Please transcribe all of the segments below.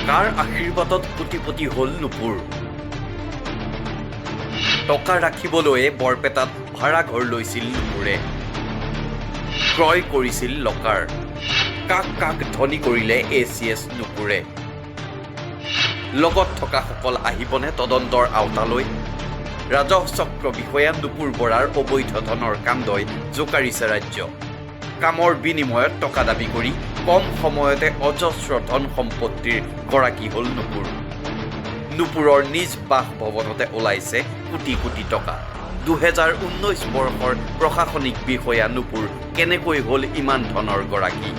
কাৰ আশীৰ্বাদত কোটিপতি হ'ল নুপুৰ? টকা ৰাখিবলৈয়ে বৰপেটাত ভাড়াঘৰ লৈছিল নুপুৰে, ক্ৰয় কৰিছিল লকাৰ। কাক কাক ধনী কৰিলে এ চি এছ নুপুৰে? লগত থকাসকল আহিবনে তদন্তৰ আওতালৈ? ৰাজহ চক্ৰ বিষয়া নুপুৰ বৰাৰ অবৈধ ধনৰ কাণ্ডই জোকাৰিছে ৰাজ্য। কামৰ বিনিময়ত টকা দাবী কৰি কম সময়তে অজস্ৰ ধন সম্পত্তিৰ গৰাকী হ'ল নুপুৰ। নুপুৰৰ নিজ বাসভৱনতে ওলাইছে কোটি কোটি টকা। 2019 বৰ্ষৰ প্ৰশাসনিক বিষয়া নুপুৰ কেনেকৈ হ'ল ইমান ধনৰ গৰাকী,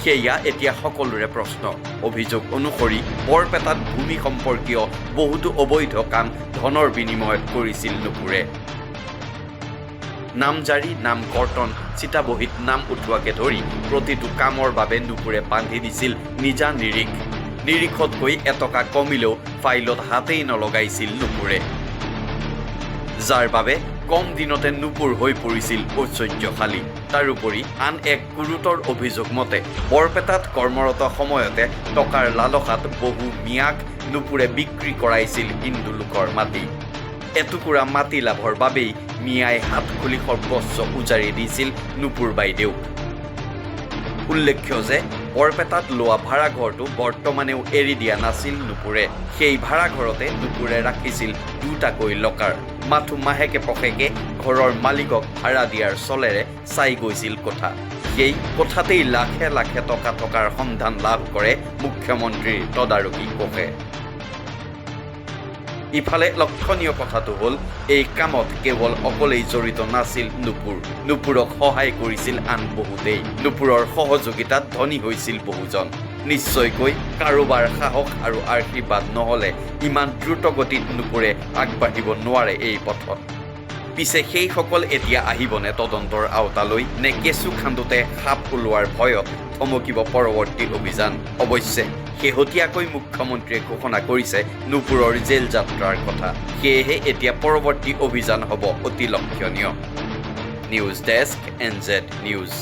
সেয়া এতিয়া সকলোৰে প্ৰশ্ন। অভিযোগ অনুসৰি বৰপেটাত ভূমি সম্পৰ্কীয় বহুতো অবৈধ কাম ধনৰ বিনিময়ত কৰিছিল নুপুৰে। নামজাৰি, নাম কৰ্তন, চিতাবহীত নাম উঠোৱাকে ধৰি প্ৰতিটো কামৰ বাবে নুপুৰে বান্ধি দিছিল নিজা নিৰিখ। নিৰিখতকৈ এটকা কমিলেও ফাইলত হাতেই নলগাইছিল নুপুৰে। যাৰ বাবে কম দিনতে নুপুৰ হৈ পৰিছিল ঐশ্বৰ্যশালী। তাৰোপৰি আন এক গুৰুতৰ অভিযোগ মতে বৰপেটাত কৰ্মৰত সময়তে টকাৰ লালসাত বহু মিঞাক নুপুৰে বিক্ৰী কৰাইছিল হিন্দু লোকৰ মাটি। এটুকুৰা মাটি লাভৰ বাবেই মিঞাই হাত খুলি সৰ্বস্ব উজাৰি দিছিল নুপুৰ বাইদেউক। উল্লেখ্য যে বৰপেটাত লোৱা ভাড়াঘৰটো বৰ্তমানেও এৰি দিয়া নাছিল নুপুৰে। সেই ভাড়াঘৰতে নুপুৰে ৰাখিছিল দুটাকৈ লকাৰ। মাথো মাহেকে পষেকে ঘৰৰ মালিকক ভাড়া দিয়াৰ চলেৰে চাই গৈছিল কোঠা। সেই কোঠাতেই লাখে লাখে টকা থকাৰ সন্ধান লাভ কৰে মুখ্যমন্ত্ৰীৰ তদাৰকী কোষে। ইফালে লক্ষণীয় কথাটো হ'ল, এই কামত কেৱল অকলেই জড়িত নাছিল নুপুৰ। নুপুৰক সহায় কৰিছিল আন বহুতেই। নুপুৰৰ সহযোগিতাত ধনী হৈছিল বহুজন। নিশ্চয়কৈ কাৰোবাৰ সাহস আৰু আশীৰ্বাদ নহ'লে ইমান দ্ৰুতগতিত নুপুৰে আগবাঢ়িব নোৱাৰে এই পথত। পিছে সেইসকল এতিয়া আহিবনে তদন্তৰ আওতালৈ, নে কেঁচু খান্দোতে সাপ ওলোৱাৰ ভয়ত থমকিব পৰৱৰ্তী অভিযান? অৱশ্যে শেহতীয়াকৈ মুখ্যমন্ত্ৰীয়ে ঘোষণা কৰিছে নুপুৰৰ জেল যাত্ৰাৰ কথা। সেয়েহে এতিয়া পৰৱৰ্তী অভিযান হ'ব অতি লক্ষণীয়। News desk, NZ news.